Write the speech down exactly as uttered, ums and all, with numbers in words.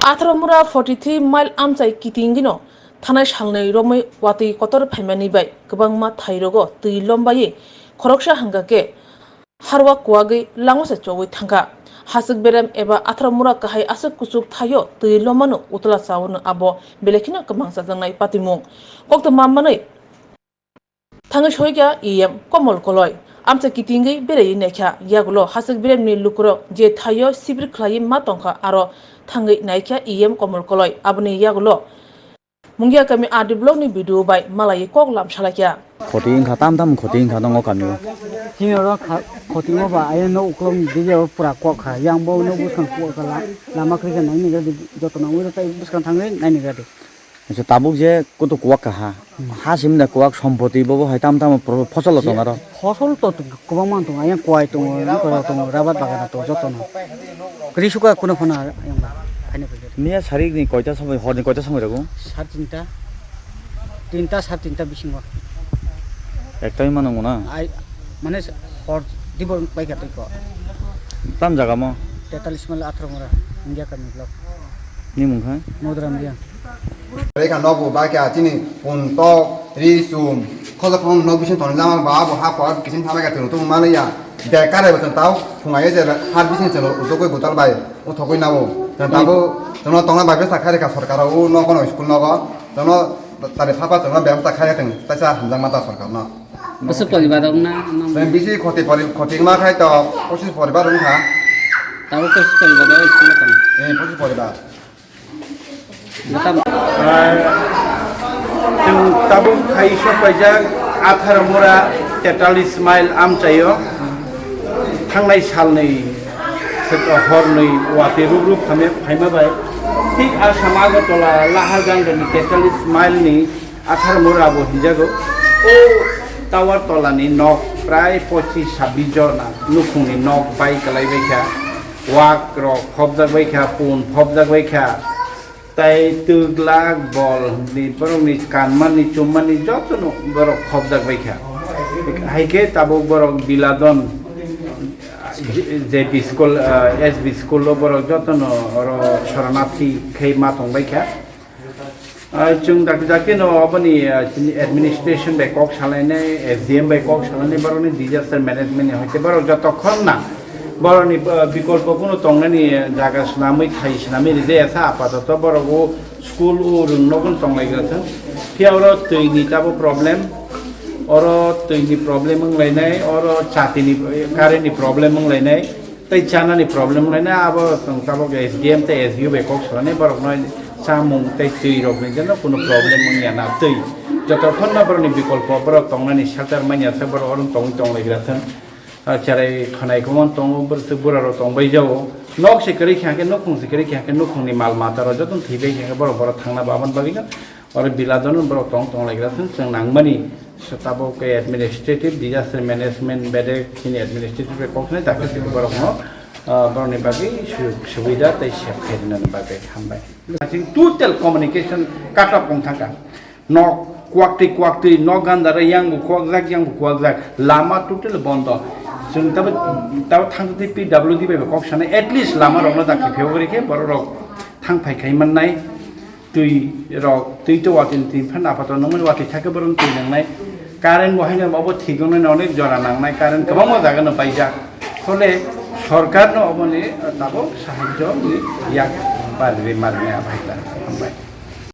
Atharomura forty three mile amchai kitingino thanai salnwi romwi watwi kotor phaimani bai kwbangma thairogo twi lombaiwi khoroksa hwnkha khe harwa kuwagwi langmasa chogwi thangkha. Haswk berem eba Atharomura kahai aswk kuchuk thaio twi lomano utla chawano abo belai kheno kwmang chajaknai patimung. Koktwma manwi thangwi soikha E M Komol Koloi. Amchai kitingwi beraiwi naikha, yagulo haswk beremni lukurok je thaio sibir khlaiwi ma tongkha, aro thangwi naikha E M Komol Koloi. Aboni yagulo Mungia kami R D block ni B D O bai malaiwi kok lam salaikha. Khoti wngkha, tam tam khoti wngkha tongo kami o. Chini oro kha-, khoti wngma ba ayang no uklok ni digi o pura kok kha. Yang bo no bwskang kok kha la-, lama kwrwi khe naini gadi joto nang ui rw tai bwskang thangwi naini gadi. Acha tabuk je kutu kuwak kaha. Hmm. Ha simda kuwak sompoti bobo hai tam tam pro-, phosol tong aro. Phosol to kwbangma tongo, ayang kwai tongo, kwrwi tongo, rabar bagan tongo joto no. Kwrwi suka kuno phano ayang ba, haino kwrwi. Miya sarik ni koita samoi, hor ni koita samoi rago? Sar tinta, tinta, sar tinta bisingo. Ekta wngma nanguna? Ai, mane hor dibor paikha twi ko. Tam jaga mo? Tetalis mile Atharomura, India kami block. Ni mung kha? Modram dia. Rekha nogo bai kha chini pun tok, ri sum, khoja khong nok bising tongjama ba bo ha por kisim thamai kha tong tong maliya. Bekar bai chwng tau phungai je ha bising chwng utugui gutal bai uthogui nabo. Chwng tabo chwngno tongna bai besa khai rekha sorkar o nogo no school nogo. Chwngno tari phapa chwngno bebasta khai tong taisa hamjakma ta sorkar no. Bwswk poribar rok na, na? Chwng bisi khoti pori-, khoti ma khai to pochis poribar wng kha. Tabuk pochis poribar rok school o tong? Eh, pochis poribar. Bwtam. Ah, chwng tabuk khai sok paijak Atharomura tetalis mile amchaio thangnai salnwi hornwi watwi rub rub phaima bai thik Assam Agartala Laharganj ni tetalis mile ni Atharomura bo hinjago. O tower tola ni nok prai pochis sabbish jona nukhung ni nok bai kwlai bai kha, wak rok phobjak bai kha, pun phobjak bai kha, tai twglak bol ni borok ni kanmani chummani joto no borok phobjak bai kha. Hai khe tabuk borok Biladon J P school, ah, S B school o borok joto no oro soronarthi khai ma tong bai kha. Ah, chwng dakti dakti no aboni, ah, chini administration bai kok salainai, S D M bai kok salainai, borokni disaster management ni hoite borok jotokhon na borokni, ah, bikolpo kunu tongnani jaga swnamwi, thai swnamwi rijaya sa apatoto borok o school o rwng nogo tonglaigra thwng. Phiya oro twi ni tabo problem, oro twi ni problem wnglainai, oro chati ni, current ni problem wnglainai. Tei chanani problem wnglainai, abo chwng tabuk S D M tei S D O bai kok salani, borokno chamung tei twi rokni jeno kunu problem wngya na twi. Jotokhonno borokni bikolpo borok tongnani shelter manya se borok oro tongwi tonglaigra thwng. Ah, cherai khwnai khomon tongo, bwrwswk burarok tongbai jago. Nok se kwrwi kha khe, nukhung se kwrwi kha khe, nukhungni mal matarok jotono thwibai kha khe borok borok thangna baboni bagwino. Oro Biladon borok tong tong laigra thung chwng nangmani, so tabuk ke administrative disaster management bedek chini administrative kok hwnwi dakti borokno, ah, borokni bagwi sujog subida tei sep khairwnani bagwi hambai. Chwng total communication cut off wng thangkha. Nok kwak twi kwak twi, nok gandara yang bo kwak jak, yang bo kwak jak. Lama total bondo. Chwng tabo, tabo thang twi P W D bai bo kok sanai, at least lama rokno dakti phiyok ri khe borok rok thang phai khai mannai. Twi rok, twi to watwi twi phan apato nangmani watwi thakhe borok twi nangnai. Current bo haino obo thik wngnai, onek jora nangnai, current kwbangma jaga no paijak. Phole sorkar no oboni tabuk sahajyo ni yak barwi marwi abaita. Hambai.